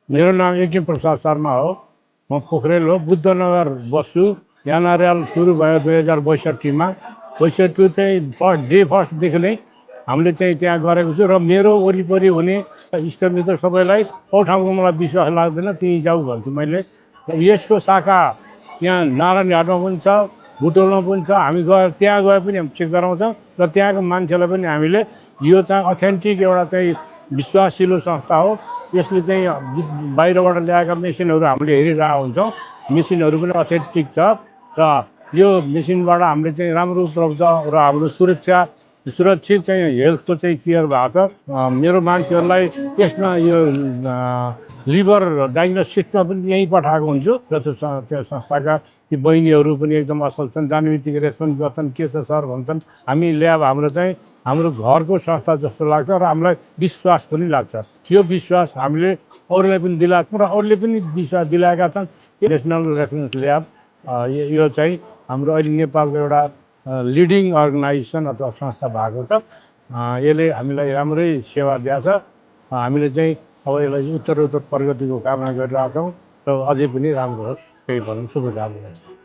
मेरो नाम यज्ञ प्रसाद शर्मा हो। म पोखरेल हो, बुद्धनगर बस्छु। एनआरएल सुरु भयो 2062 मा। 62 चाहिँ फर्स्टदेखि नै हामीले चाहिँ त्यहाँ गरेको छु र मेरो वरिपरि हुने इष्टमित्र सबैलाई औ ठाउँको मलाई विश्वास लाग्दैन, त्यहीँ जाऊ भन्छु मैले। र यसको शाखा यहाँ नारायण घाटमा पनि छ, बुटोलमा पनि छ। हामी गएर त्यहाँ गए पनि हामी चेक गराउँछौँ र त्यहाँको मान्छेलाई पनि हामीले यो चाहिँ अथेन्टिक एउटा चाहिँ विश्वासिलो संस्था हो। यसले चाहिँ बाहिरबाट ल्याएका मेसिनहरू हामीले हेरिरहेको हुन्छौँ। मेसिनहरू पनि अथेन्टिक छ र यो मेसिनबाट हामीले चाहिँ राम्रो उपलब्ध र हाम्रो सुरक्षित चाहिँ हेल्थको चाहिँ केयर भएको छ। मेरो मान्छेहरूलाई यसमा यो लिभर डायग्नोसिसमा पनि यहीँ पठाएको हुन्छु र त्यो संस्थाका ती बहिनीहरू पनि एकदम असल छन्। जाने बित्तिकै रेस्पोन्स गर्छन्, के छ सर भन्छन्। हामी ल्याब हाम्रो घरको संस्था जस्तो लाग्छ र हामीलाई विश्वास पनि लाग्छ। यो विश्वास हामीले अरूलाई पनि दिलाएको छौँ र अरूले पनि विश्वास दिलाएका छन्। नेसनल रेफरेन्स ल्याब यो चाहिँ हाम्रो अहिले नेपालको एउटा लिडिङ अर्गनाइजेसन अथवा संस्था भएको छ। यसले हामीलाई राम्रै सेवा दिएको छ। हामीले चाहिँ अब यसलाई उत्तरोत्तर प्रगतिको कामना गरिरहेका छौँ र अझै पनि राम्रो होस्, त्यही भनौँ। शुभकामना।